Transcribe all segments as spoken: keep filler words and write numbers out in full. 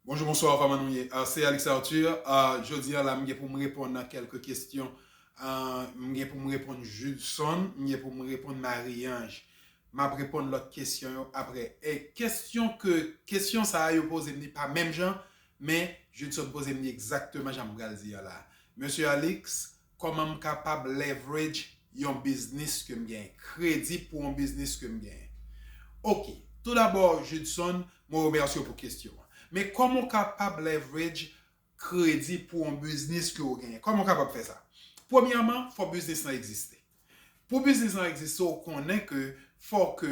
Bonjou, bonswa, kòman nou ye? Ah, se Alex Arthur. Ah, jodi a la, m gen pou m reponn a kèlke kesyon. Ah, m gen pou m reponn Judson, m gen pou m reponn Marie-Ange. M ap reponn lòt kesyon yo apre. E kesyon ke, kesyon sa a yo poze m li pa menm jan, men Judson poze m li egzakteman jan m pral di a la. Mesye Alex, kòman m kapab leverage yon biznis ke m genyen? Kredi pou yon biznis ke m genyen. Ok, toudabò, Judson, mwen remèsye w pou kesyon an. Men kòman w kapab leverage kredi pou yon biznis ke w genyen? Kòman w kapab fè sa? Premyèman, fò biznis lan egziste. Pou biznis lan egziste, w konnen ke fò ke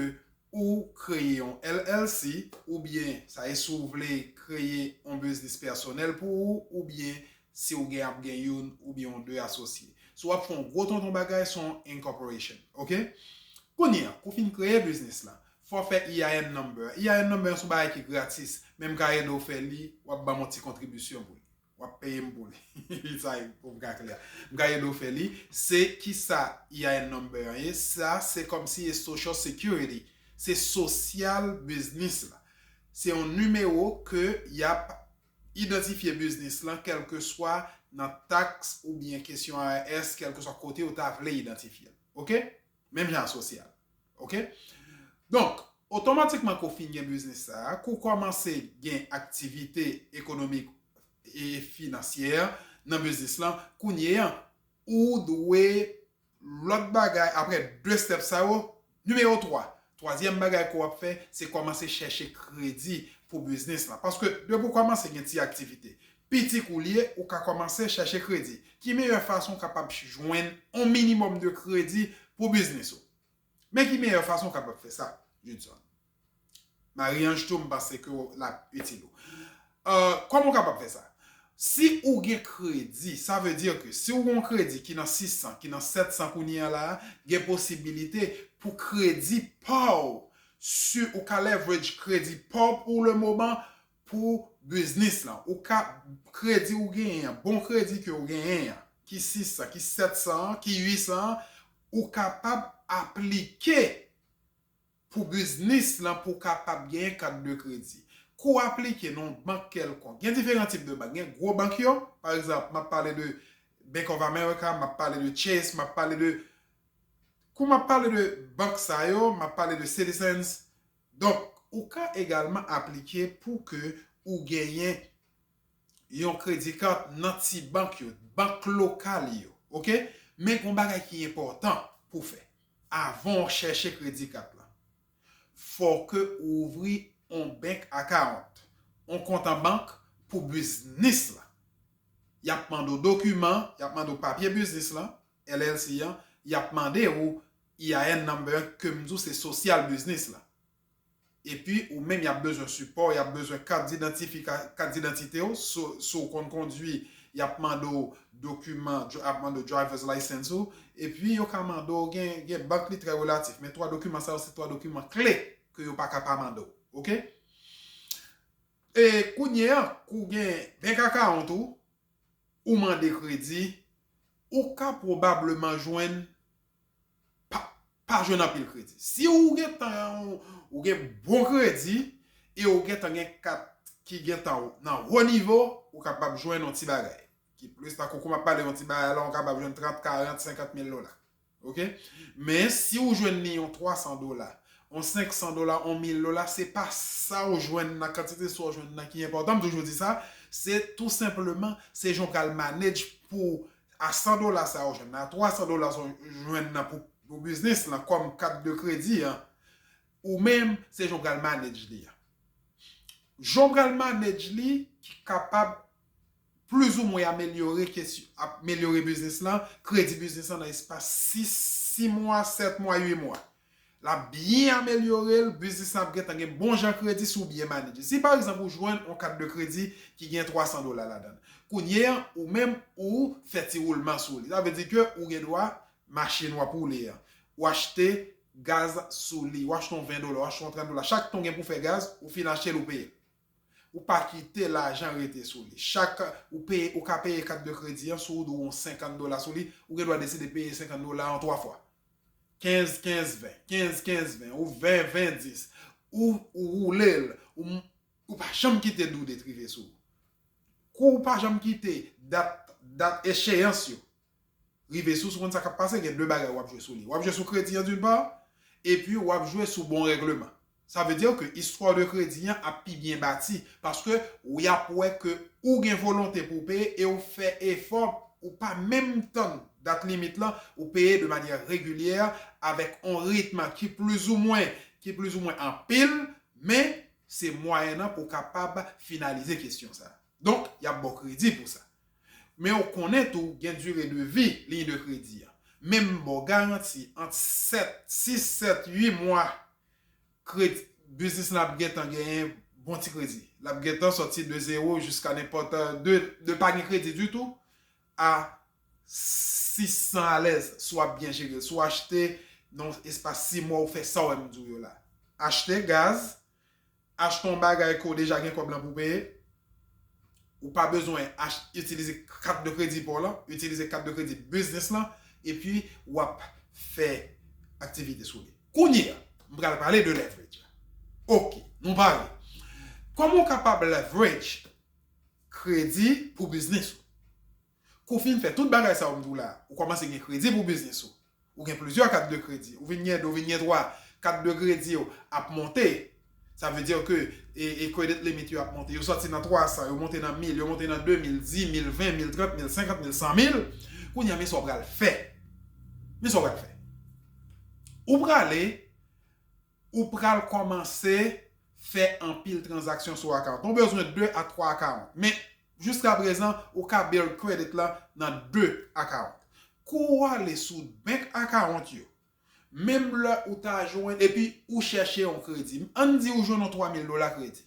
ou kreye yon L L C, oubyen, sa e si w vle kreye yon biznis pèsonèl pou ou, oubyen si w gen ap gen youn oubyen yon de asosye. Si w ap fè yon gwo tonton bagay, se yon incorporation, ok? Kounye a, kou fin kreye biznis lan, fò w fè E I N number. E I N number se yon bagay ki gratis, men m ka ede w fè li, w ap ban m yon ti kontribisyon pou li. W ap peye m pou li. Sa e pou m ka klè. M ka ede w fè li. Se kisa E I N number an ye? Sa, se kòmsi e Social Security. Se sosyal biznis la. Se yon nimewo ke y ap idantifye biznis lan, kèlkeswa nan taks oubyen kesyon I R S, kèlkeswa kote yo ta vle idantifye l. Ok? Menm jan a sosyal. Ok? Donk, otomatikman ke w fin gen biznis sa a, ke w kòmanse gen aktivite ekonomik e finansyè nan biznis lan, kounye a, ou dwe lòt bagay, apre de step sa yo, nimewo twa, twazyèm bagay ke w ap fè, se kòmanse chèche kredi pou biznis lan. Paske depi w kòmanse gen ti aktivite, piti kou l ye, ou ka kòmanse chèche kredi. Ki meyè fason w kapab jwenn yon minimòm de kredi pou biznis ou? Men ki meyè fason w kapab fè sa, Judson? Marie-Ange tou, m panse ke l ap itil ou. Euh, kòman w kapab fè sa? Si ou gen kredi, sa vle di ke si ou gen yon kredi ki nan sis san, ki nan sèt san kounye a la, gen posibilite pou kredi pa w, si ou ka leverage kredi pa w pou le moman pou biznis lan. Ou ka, kredi ou genyen an, bon kredi ke ou genyen an, ki sis san, ki sèt san an, ki uit san an, ou kapab aplike pou biznis lan pou w kapab genyen kat de kredi. Kou w aplike nan yon bank kèlkonk, gen diferan tip de bank. Gen gwo bank yo, pa egzanp, m ap pale de Bank of America, m ap pale de Chase, m ap pale de, kou m ap pale de bank sa yo, m ap pale de Citizens. Donk, ou ka egalman aplike pou ke ou genyen yon kredi kat nan ti bank yo, bank lokal yo, ok? Men gen yon bagay ki enpòtan pou w fè avan w chèche kredi kat lan. Fò ke ou ouvri yon bank account, yon kont an bank pou biznis lan. Y ap mande w dokiman, y ap mande w papye biznis lan, L L C an, y ap mande w E I N number ke m di w se sosyal biznis lan. Epi ou menm y ap bezwen sipò, y ap bezwen kat didantifika-, kat didantite w, si, si w konn kondwi, y ap mande w dokiman, dri-, ap mande w driver's license ou, epi yo ka mande w, gen, gen bank li trè relatif, men twa dokiman sa yo se twa dokiman kle ke yo pa ka pa mande w, ok? E kounye a, kou gen bank account ou, ou mande kredi, ou ka pwobableman jwenn, pa, pa jwenn anpil kredi. Si ou gentan, ou gen bon kredi, e ou gentan gen kat ki gentan nan wo nivo, ou kapab jwenn yon ti bagay. Ki plis tankou kou m ap pale yon ti bagay la, ou kapab jwenn trant, karant, senkant mil dola. Ok? Men si ou jwenn ni yon twa san dola, yon senk san dola, yon mil dola, se pa sa ou jwenn nan, kantite sa ou jwenn nan ki enpòtan. M toujou di sa, se tou senpleman, se jan w pral manage pou a san dola sa ou jwenn nan, a twa san dola sa ou jwenn nan pou, pou biznis lan kòm kat de kredi an, ou menm, se jan w pral manage li an. Jan w pral manage li ki kapab plizoumwen amelyore kesyon, amelyore biznis lan, kredi biznis lan nan espas sis, sis mwa, sèt mwa, uit mwa. L ap byen amelyore l, biznis lan ap gentan gen bon jan kredi si w byen manage. Si pa egzanp ou jwenn yon kat de kredi ki gen twa san dola ladan l, kounye a ou menm ou fè ti woulman sou li. Sa vle di ke ou gen dwa machin w ap woule an, ou achte gaz sou li, ou achte yon ven dola, ou achte yon trant dola. Chak tan w gen pou fè gaz, ou fin achte l, ou peye l. Ou pa kite lajan rete sou li. Chak ou peye, ou ka peye kat de kredi an, si w dwe yon senkant dola sou li, ou gen dwa deside peye senkant dola an twa fwa. Kenz, kenz, ven, kenz, kenz, ven, ou ven, ven, dis. Ou, ou woule l, ou m-, Ou pa janm kite due date rive sou ou. Kou ou pa janm kite dat, dat echeyans yo rive sou, sou konn sa k ap pase, gen de bagay w ap jwe sou li. W ap jwe sou kredi an d'une part, epi w ap jwe sou bon règleman. Sa vle di ke istwa de kredi an ap pi byen bati, paske y ap wè ke ou gen volonte pou w peye e w fè efò, ou pa menm tann dat limit lan, ou peye de manyè regilyè avèk on ritm ki plizoumwen, ki plizoumwen anpil, men se mwayen an pou w kapab finalize kesyon sa. Donk, y ap ba w kredi pou sa. Men ou konnen tou, gen dire de vi liy de kredi an. Men m ba w garanti ant sèt, sis, sèt, uit mwa, kredi, biznis la ap gentan genyen bon ti kredi. L ap gentan sòti de zewo jiska nenpòt, de, de pa gen kredi ditou a sis san alèz, si w ap byen jere l. Si w achte nan espas sis mwa, ou fè sa w wè m di w yo la. Achte gaz, achte yon bagay ke w deja gen kòb lan pou peye. Ou pa bezwen ach-, itilize kat de kredi pa w lan, itilize kat de kredi biznis lan, epi w ap fè aktivite sou li. Kounye a, m pral pale de leverage la. Ok, nou pare. Kòman w kapab leverage kredi pou biznis ou? Kou w fin fè tout bagay sa yo m di w la, ou kòmanse gen kredi pou biznis ou. Ou gen plizyè kat de kredi. Ou vin gen de, ou vin gen twa. Kat de kredi yo ap monte. Sa vle di ke e, e credit limit yo ap monte. Yo sòti nan twa san, yo monte nan mil, yo monte nan de mil, di mil, ven mil, trant mil, senkant mil, san mil. Kounye a, men sa w pral fè. Men sa w pral fè. Ou prale, ou pral kòmanse fè anpil tranzaksyon sou account. Ou bezwen de a twa account. Men, jiska prezan, ou ka build credit lan nan de account. Kou w ale sou bank account yo, menm lè ou ta jwenn, epi ou chèche yon kredi. Ann di ou jwenn yon twa mil dola kredi.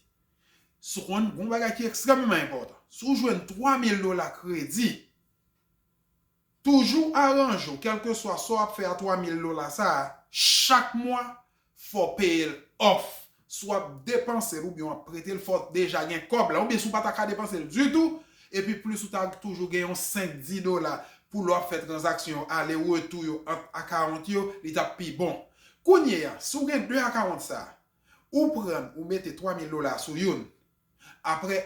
Si w konn, gen yon bagay ki ekstrèmeman enpòtan. Si w jwenn twa mil dola kredi, toujou aranje w, kèlkeswa sa w ap fè a twa mil dola sa a, chak mwa, fò w peye l off. Si w ap depanse l oubyen w ap prete l, fò w deja gen kòb la. Oubyen si w pa ta ka depanse l ditou, epi plis ou ta toujou gen yon senk, dis dola pou lè w ap fè tranzaksyon yo, ale retou yo ant account yo, li t ap pi bon. Kounye a, si w gen de account sa, ou pran, ou mete twa mil dola sou youn, apre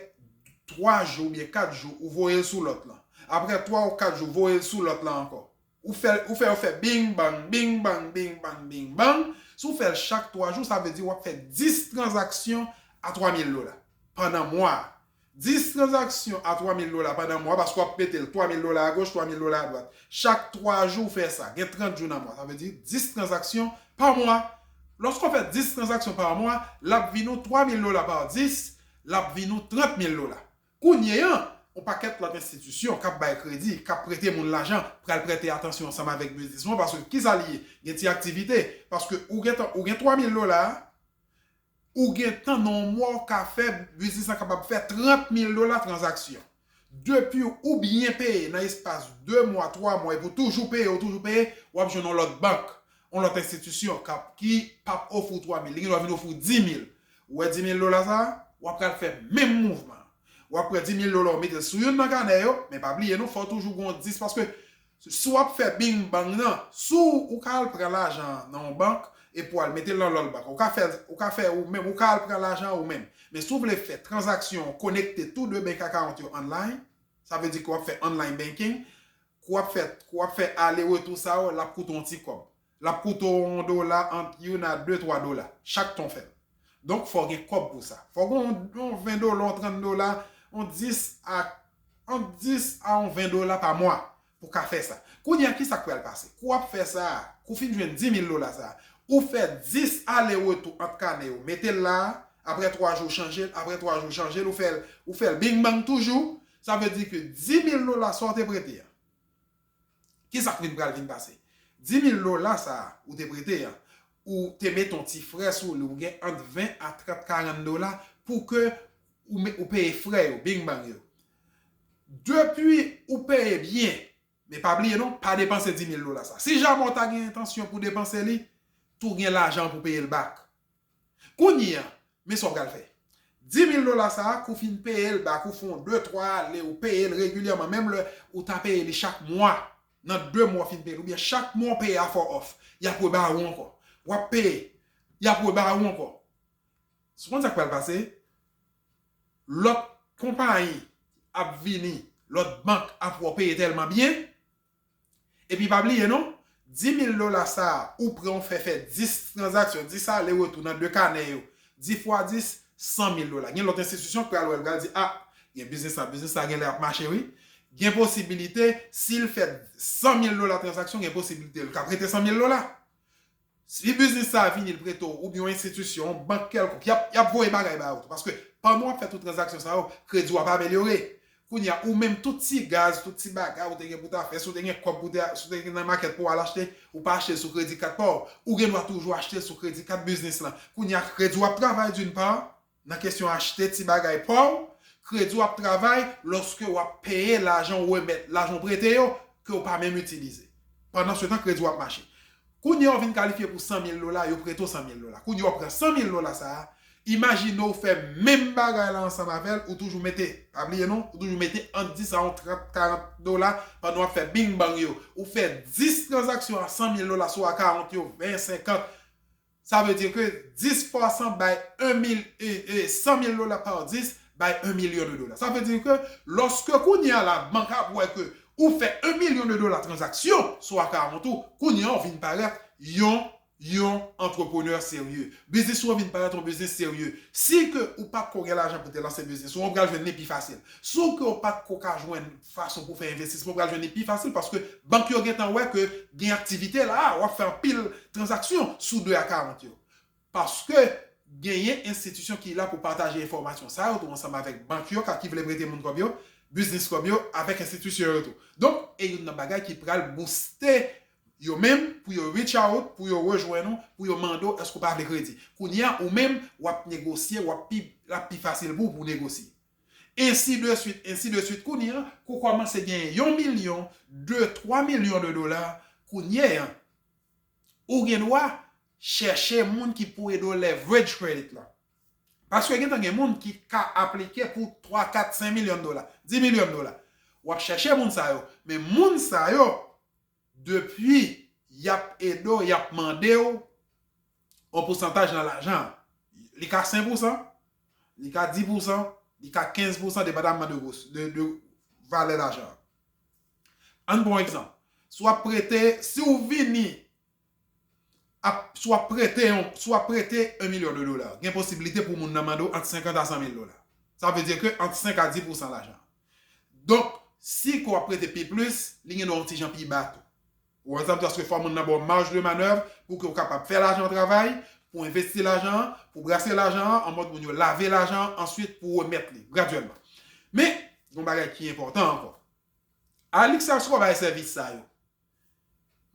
twa jou oubyen kat jou, ou voye l sou lòt lan. Apre twa ou kat jou, voye l sou lòt lan ankò. Ou fè, ou fè, ou fè bing bang, bing bang, bing bang, bing bang. Si w fè l chak twa jou, sa vle di w ap fè dis tranzaksyon a twa mil dola pandan mwa a. Dis tranzaksyon a twa mil dola pandan mwa, paske w ap mete l twa mil dola agoch, twa mil dola adwat. Chak twa jou w fè sa, gen trant jou nan mwa. Sa vle di dis tranzaksyon pa mwa. Lòske w fè dis tranzaksyon pa mwa, l ap vin ou twa mil dola pa dis, l ap vin ou trant mil dola. Kounye a, yon pakèt lòt enstitisyon k ap bay kredi, k ap prete moun lajan, pral prete atansyon ansanm avèk biznis mwen, paske kisa li ye? Gen ti aktivite. Paske ou gen tan, ou gen twa mil dola, ou gen tan nan yon mwa w ka fè, biznis lan kapab fè trant mil dola tranzaksyon. Depi ou byen peye nan espas de mwa, twa mwa, epi w toujou peye, w toujou peye, w ap jwenn yon lòt bank, yon lòt enstitisyon k ap, ki p ap ofri w twa mil, li gen dwa vin ofri w dis mil. Ou wè dis mil dola sa a, w ap pral fè menm mouvman an. W ap pran dis mil dola, w mete l sou youn nan kanè yo, men pa bliye non, fò w toujou gen yon dis, paske si w ap fè bing bang nan, si w, ou ka al pran lajan nan yon bank, epi w al mete l nan lòt bank. Ou ka fè, ou ka fè ou menm, ou ka al pran lajan ou menm. Men si w vle fè tranzaksyon konekte tou de bank account yo online, sa vle di ke w ap fè online banking, ke w ap fè, ke w ap fè ale retou sa yo, l ap koute w yon ti kòb. L ap koute w yon dola, ant youn a de, twa dola, chak tan w fè l. Donk, fò w gen kòb pou sa. Fò w gen yon, yon ven dola, yon trant dola, yon dis a, ant dis a yon ven dola pa mwa pou w ka fè sa. Kounye a, kisa k pral pase? Kou w ap fè sa a, kou w fin jwenn dis mil dola sa a, ou fè dis ale retou ant kanè yo, mete l la a, apre twa jou w chanje l, apre twa jou w chanje l, ou fè l, ou fè l bing bang toujou, sa vle di ke dis mil dola sa w te prete a, kisa k vin pral vin pase? Dis mil dola sa a ou te prete a, ou te mete yon ti frè sou li, ou gen ant ven a trant, karant dola pou ke ou, me- ou peye frè yo, bing bang yo. Depi ou peye byen, men pa bliye non, pa depanse dis mil dola sa. Si jamè w ta gen entansyon pou depanse li, tou gen lajan pou peye l back. Kounye a, men sa w pral fè. Dis mil dola sa a, kou w fin peye l back, ou fè yon de, twa ale, ou peye l regilyèman, menm lè ou ta peye li chak mwa, nan de mwa w fin peye l, oubyen chak mwa w peye a fò off, y ap reba ou ankò. W ap peye, y ap reba ou ankò. Si w konn sa k pral pase, lòt konpayi ap vini, lòt bank ap wè w peye tèlman byen. Epi pa bliye non, dis mil dola sa a, ou pran, ou fè fè dis tranzaksyon, dis ale retou nan de kanè yo, dis fwa dis, san mil dola. Gen lòt enstitisyon k pral wè l, pral di, a, gen biznis la, biznis la genlè ap mache wi. Gen posibilite, si l fè san mil dola tranzaksyon, gen posibilite l ka prete san mil dola. Si biznis sa a vini, l prete w, oubyen yon enstitisyon, yon bank kèlkonk, y ap, y ap voye bagay ba ou tou. Paske pandan w ap fè tout tranzaksyon sa yo, kredi w ap amelyore. Kounye a, ou menm, tout ti gaz, tout ti bagay ou te gen pou ta fè, si w te gen kòb pou te, si w te gen nan makèt pou w al achte, ou pa achte l sou kredi kat pa w, ou gen dwa toujou achte l sou kredi kat biznis lan. Kounye a, kredi w ap travay d'une part, nan kesyon achte ti bagay pa w, kredi w ap travay lòske w ap peye lajan ou remèt, lajan w prete yo, ke w pa menm itilize. Pandan se tan, kredi w ap mache. Kounye a, w vin kalifye pou san mil dola, yo prete w san mil dola. Kounye a, w pran san mil dola sa a, imajine w fè menm bagay la ansanm avè l, ou toujou mete, pa bliye non, ou toujou mete ant dis a yon trant, karant dola pandan w ap fè bing bang yo. Ou fè dis tranzaksyon a san mil dola, swa karant yo, ven, senkant, sa vle di ke dis fwa san bay en mil, e, e, san mil dola pa dis bay en milyon de dola. Sa vle di ke lòske kounye a la, bank ap wè ke ou fè en milyon de dola tranzaksyon sou akawont ou, kounye a w vin parèt yon, yon antreprenè serye. Biznis ou an vin parèt yon biznis serye. Si ke ou pa t ko gen lajan pou te lanse biznis ou, ou pral jwenn li pi fasil. Si w ke w pa t ko ka jwenn fason pou fè envestisman, ou pral jwenn li pi fasil paske bank yo gentan wè ke gen aktivite la, w ap fè anpil tranzaksyon sou de akawont yo. Paske genyen enstitisyon ki la pou pataje enfòmasyon sa yo tou ansanm avèk bank yo, ka ki vle prete moun kòb yo, biznis kòb yo, avèk enstitisyon yo tou. Donk, e youn nan bagay ki pral bouste yo menm pou yo reach out, pou yo rejwenn ou, pou yo mande w èske w pa vle kredi. Kounye a, ou menm, w ap negosye, w ap pi, l ap pi fasil pou w pou w negosye. Ensi de swit, ensi de swit. Kounye a, kou kòmanse genyen yon milyon, de, twa milyon de dola, kounye a, ou gen dwa chèche moun ki pou ede w leverage credit la. Paske gentan gen moun ki ka aplike pou twa, kat, senk milyon dola, dis milyon dola. W ap chèche moun sa yo. Men moun sa yo, depi y ap ede w, y ap mande w yon pousantaj nan lajan an. Li ka senk pousan, li ka dis pousan, li ka kenz pousan, depandaman de gwo, de, de valè lajan an. Ann pran yon egzanp. Si w ap prete, si w vini ap, si w ap prete yon, si w ap prete en milyon de dola, gen posiblite pou moun nan mande w ant senkant a san mil dola. Sa vle di ke ant senk a dis pousan lajan. Donk, si ke w ap prete pi plis, li gen dwa yon ti jan pi ba tou. Ou wè sa m di, paske fò moun nan ba w maj de manèv pou ke w kapab fè lajan an travay, pou envesti lajan an, pou brase lajan an, an mòd moun yo lave lajan an, answit pou remèt li gradyèlman. Men, gen yon bagay ki enpòtan ankò. Alix Castro bay sèvis sa yo.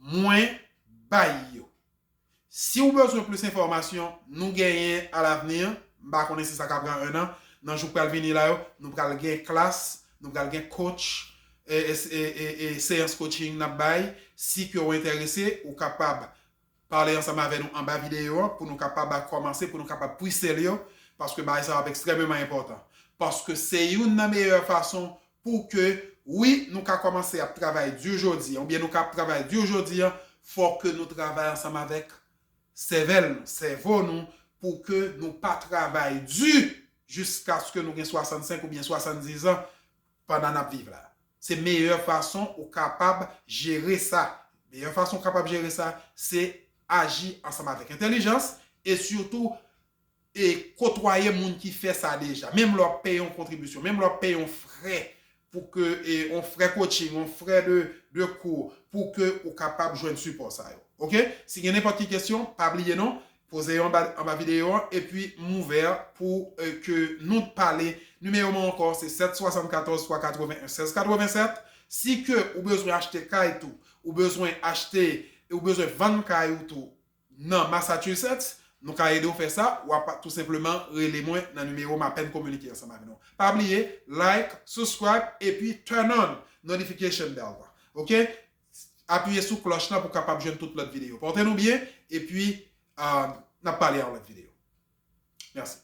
Mwen bay yo. Si w bezwen plis enfòmasyon, nou genyen alavni, m pa konnen si sa ka pran en an, nan jou k pral vini la yo, nou pral gen klas, nou pral gen coach, e, e, e, e, e seyans coaching n ap bay. Si ke w enterese, ou kapab pale ansanm avè nou anba videyo an pou nou kapab kòmanse, pou nou kapab pre-sale yo, paske bagay sa yo ap ekstrèmeman enpòtan. Paske se youn nan meyè fason pou ke, wi, nou ka kòmanse ap travay di jodi a, oubyen nou ka ap travay di jodi a, fò ke nou travay ansanm avèk sèvèl nou, sèvo nou, pou ke nou pa travay di jiskaske nou gen swasannsenk oubyen swasanndizan pandan n ap viv la. Se meyè fason ou kapab jere sa. Meyè fason ou kapab jere sa, se aji ansanm avèk entèlijans e sitou e kotwaye moun ki fè sa deja. Menm lè w ap peye yon kontribisyon, menm lè w ap peye yon frè pou ke, e, yon frè coaching, yon frè de, de kou, pou ke ou kapab jwenn sipò sa yo. Oke? Si gen nenpòt ki kesyon, pa bliye non, poze yo anba, anba videyo an, epi m ouvè pou, e, ke nou pale. Nimewo mwen ankò, se sèt swasannkatòz twa katreven en sèz katreven sèt. Si ke ou bezwen achte kay tou, ou bezwen achte, ou bezwen vann kay ou tou, nan Massachusetts, nou ka ede w fè sa, w ap tou senpleman rele mwen nan nimewo m apèn kominike ansanm avè nou. Pa bliye, like, subscribe, epi turn on notification bell la. Oke? Apiye sou klòch la pou w kapab jwenn tout lòt videyo. Pòte nou byen, epi, ah, n ap pale a yon lòt videyo. Mèsi.